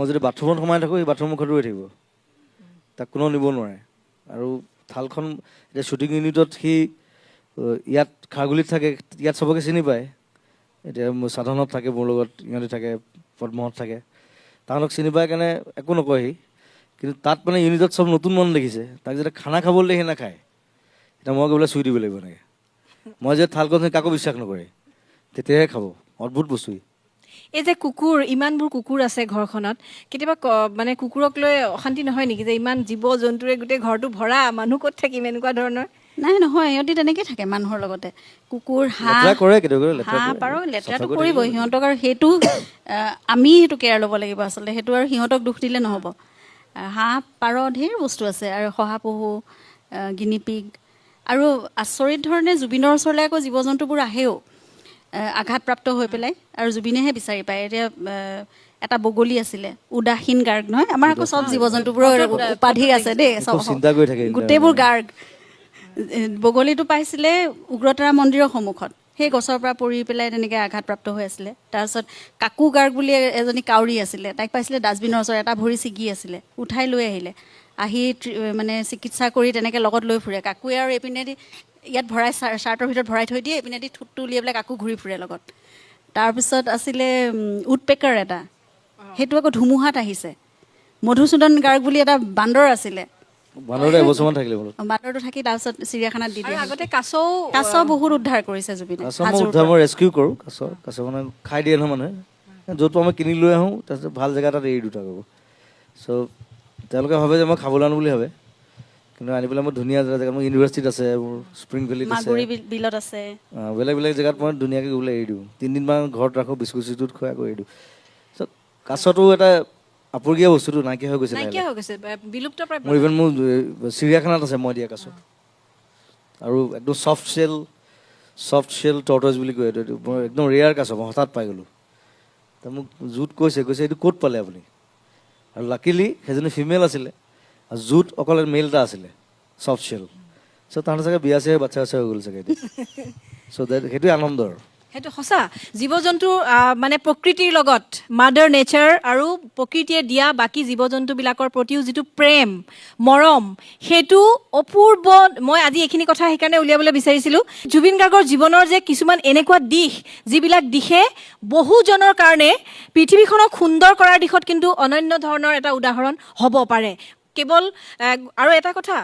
মই যদি বাথৰুমত সোমাই থাকোঁ, সি বাথৰুমৰ মুখত ৰৈ থাকিব, তাক কোনেও নিব নোৱাৰে। আৰু থালখন এতিয়া শ্বুটিং ইউনিটত সি ইয়াত খাৰগুলিত থাকে, ইয়াত চবকে চিনি পায়। এতিয়া মোৰ সাধনত থাকে, মোৰ লগত ইহঁতে থাকে, পদ্মহঁত থাকে, তাহাঁতক চিনি পাই কাৰণে একো নকয় সি। কিন্তু তাত মানে ইউনিটত চব নতুন মানুহ দেখিছে, তাক যেতিয়া খানা খাবলৈ দিয়ে সি নাখায়। এতিয়া মই গৈ পেলাই চুই দিব লাগিব এনেকৈ, মই যে থালখন চুই কাকো বিশ্বাস নকৰে, তেতিয়াহে খাব। অদ্ভুত বস্তু ই। এই যে কুকুৰ, ইমানবোৰ কুকুৰ আছে ঘৰখনত, কেতিয়াবা মানে কুকুৰক লৈ অশান্তি নহয় নেকি যে ইমান জীৱ জন্তুৰে গোটেই ঘৰটো ভৰা, মানুহ ক'ত থাকিম এনেকুৱা ধৰণৰ? নাই, নহয়, সিহঁতি তেনেকৈ থাকে মানুহৰ লগতে। কুকুৰ, হাঁহ, লেতেৰা কৰে কেতিয়াবা, লেতেৰা হাঁহ, কৰে। পাৰ লেতেৰাটো চাফা কৰি কৰিবই থাকিব। সিহঁতক। আৰু সেইটো আমি সেইটো কেয়াৰ ল'ব লাগিব আচলতে, সেইটো আৰু সিহঁতক দুখ দিলে নহ'ব। হাঁহ, পাৰ ঢেৰ বস্তু আছে, আৰু শহাপহু, গিনিপিগ। আৰু আচৰিত ধৰণে জুবিনৰ ওচৰলৈ আকৌ জীৱ জন্তুবোৰ আহেও আঘাতপ্ৰাপ্ত হৈ পেলাই, আৰু জুবিনেহে বিচাৰি পায়। এতিয়া এটা বগলী আছিলে, উদাসীন গাৰ্গ নহয়, আমাৰ আকৌ চব জীৱ জন্তুবোৰৰ উপাধি আছে দেই, চব খুব চিন্তা কৰি থাকে। গোটেইবোৰ গাৰ্গ। বগলীটো পাইছিলে উগ্ৰতাৰা মন্দিৰৰ সন্মুখত, সেই গছৰ পৰা পৰি পেলাই তেনেকৈ আঘাতপ্ৰাপ্ত হৈ আছিলে। তাৰপিছত কাকু গাৰ্গ বুলি এজনী কাউৰী আছিলে, তাইক পাইছিলে ডাষ্টবিনৰ ওচৰত, এটা ভৰি ছিগি আছিলে, উঠাই লৈ আহিলে, আহি মানে চিকিৎসা কৰি তেনেকৈ লগত লৈ ফুৰে। কাকুৱে আৰু এইপিনেদি ইয়াত ভৰাই চাৰ্টৰ ভিতৰত ভৰাই থৈ দিয়ে, এইপিনেদি ঠোঁটটো উলিয়াই পেলাই কাকু ঘূৰি ফুৰে লগত। তাৰপিছত আছিলে উডপেকাৰ এটা, সেইটো আকৌ ধুমুহাত আহিছে। মধুসূদন গাৰ্গ বুলি এটা বান্দৰ আছিলে। বান্দৰটো এবছৰমান থাকিলে মোৰ লগত। বান্দৰটো থাকি তাৰপিছত চিৰিয়াখানাত দি আৰু দিয়া হ'ল। আগতে কাছও। কাছ বহুত উদ্ধাৰ কৰিছে জুবিনে কাছ মই হাজোৰ উদ্ধাৰ পৰা। মই ৰেস্কিউ কৰোঁ কাছ। কাছ মানে খাই দিয়ে নহয় মানুহে, য'ত পৰা মই কিনি লৈ আহোঁ, তাৰপিছত ভাল জেগা এটাত এৰি দিওঁ তাক আকৌ। চ' তেওঁলোকে ভাবে যে মই খাবলৈ আনো বুলি ভাবে, কিন্তু আনি পেলাই মই ধুনীয়া জেগাত, মোৰ ইউনিভাৰ্চিটিত আছে, মোৰ স্প্ৰিং ভেলীত আছে, মাগুৰি বিলত আছে। বেলেগ বেলেগ জেগাত মই ধুনীয়াকৈ গৈ পেলাই এৰি দিওঁ। 3 দিনমান ঘৰত ৰাখোঁ, বিস্কুট চিস্কুট খুৱাই আকৌ এৰি দিওঁ। চ' কাছটো এটা আপুৰুগীয়া বস্তুটো নাইকিয়া হৈ গৈছে লাহে নাইকিয়া লাহে। হৈ গৈছে, বিলুপ্ত প্ৰায়। মোৰ ইভেন মোৰ চিৰিয়াখানাত আছে মই দিয়া কাছ, আৰু একদম soft shell tortoise বুলি কয় এইটো। মই একদম ৰেয়াৰ কাছ, মই হঠাৎ পাই গ'লোঁ। তো মোক জুত কৈছে, এইটো ক'ত পালে আপুনি? আৰু লাকিলি সেইজনী ফিমেল আছিলে, আৰু জুত অকল মেল এটা আছিলে ছফ্ট শ্বেল। চ' তাহাঁতৰ চাগে বিয়া চিয়া, বাচ্ছা বাচ্ছা হৈ গ'ল চাগে এতিয়া। চ' that সেইটোৱে আনন্দ আৰু। সেইটো সঁচা, জীৱ জন্তু মানে প্ৰকৃতিৰ লগত, মাদাৰ নেচাৰ আৰু প্ৰকৃতিয়ে দিয়া বাকী জীৱ জন্তুবিলাকৰ প্ৰতিও যিটো প্ৰেম মৰম, সেইটো অপূৰ্ব। মই আজি এইখিনি কথা সেইকাৰণে উলিয়াবলৈ বিচাৰিছিলোঁ, জুবিন গাৰ্গৰ জীৱনৰ যে কিছুমান এনেকুৱা দিশ, যিবিলাক দিশে বহুজনৰ কাৰণে পৃথিৱীখনক সুন্দৰ কৰাৰ দিশত কিন্তু অনন্য ধৰণৰ এটা উদাহৰণ হ'ব পাৰে। কেৱল আৰু এটা কথা,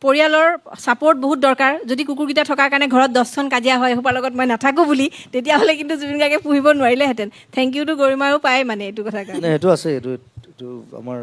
পৰিয়ালৰ ছাপৰ্ট বহুত দৰকাৰ। যদি কুকুৰকেইটা থকাৰ কাৰণে ঘৰত 10খন কাজিয়া হয়, এসোপাৰ লগত মই নাথাকোঁ বুলি, তেতিয়াহ'লে কিন্তু জুবিন গাৰ্গে পুহিব নোৱাৰিলেহেঁতেন। Thank ইউটো গৰিমাও পায় মানে এইটো কথাৰ কাৰণে। নাই, সেইটো আছে, এইটো এইটো আমাৰ